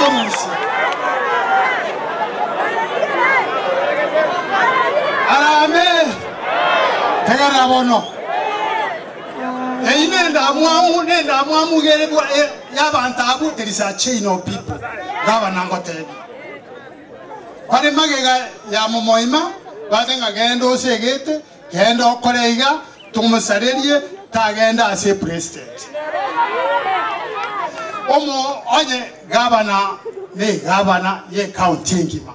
Okorusia. Arambe! Tegerera bono. Eyio nendamwamu, nendamwamu iga ere bwa e- y'abanto abwo, there is a chain of people. Gavana ngotebie. Bare magega ya momoima, bate ng'a genda ose egete, genda okore iga, tomosarerie, tagenda ase epresident. Omo onye gavana ne gavana ye county engima.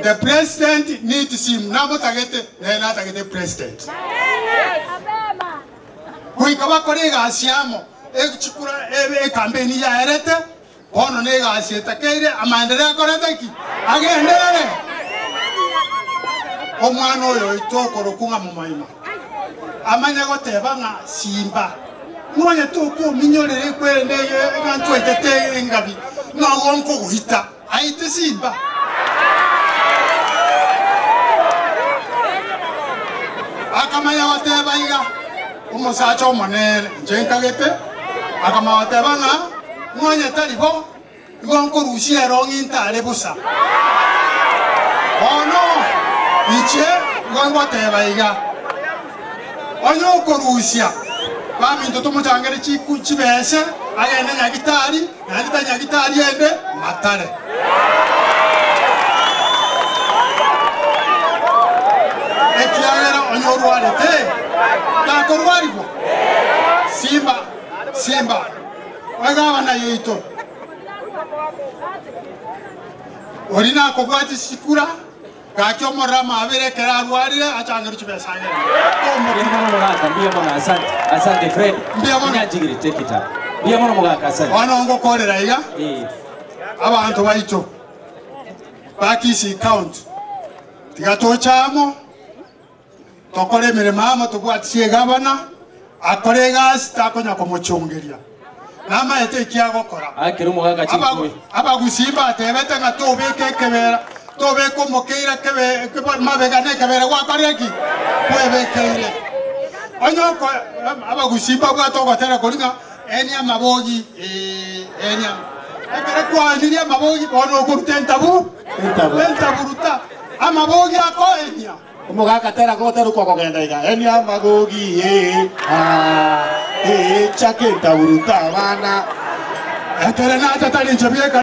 The president needs him, namotagete, nere natagete president. Goika bakore egasi amo, echikura ekampeni yaerete, Bono negasi etakeire amaendereo akorete ki? Agenderere. Omwana oyo oito okorokwa ng'a momoima amanye goteba ng'a simba nonya tokominyorera ekwerende eye ng'a ntwaitete engabi nogo nkogoita aite simba. Akamanya goteba iga, Omosacha omonene, inche nkagete, akamanya goteba ng'a Nonya tari bo, igo nkorusia erong'i ntare bosa. Bono inche igo ngoteba iga, onye okorusia baminto tomochangere chibese agende Nyagitari, naende tari Nyagitari ende Matare. Ekiagera onye orwarete, takorwarigwa? Simba, simba. Egabana yaito, oria nakobwatia chikura, gaki omorero amabere ekero arwarire achangerwe chibesa agende. Mbuya mono mogaka, mbuya mono, asante, asante Fred. Mbuya mono. Inyanchigiri, take it up. Mbuya mono mogaka, asante. Bono ngokorera iga, Eh. abanto baito ba Kisii County, tiga toche amo, Tokore emeremo amo tobwatisie egavana, akore egasi takonya komochongeria. Namaete eki agokora. Akere omogaka chinkubi. Abagusii mbatebete ng'a tobeke ekebera, tobeke omokeira kebe mabega na ekebera gwakorire ki? Kwebekeire. Onye oko abagusii mbabwate ogotera koria ng'a enia amabogi ee enia ekero kwaenirie amabogi bono okoruta entabu entaburuta amabogi akoenia. Omogaka tera goterukwa kogenda iga, Enia amagogi, ee, aa, ee, chaka entaburuta abana. Ekere nacha tari inche bweka.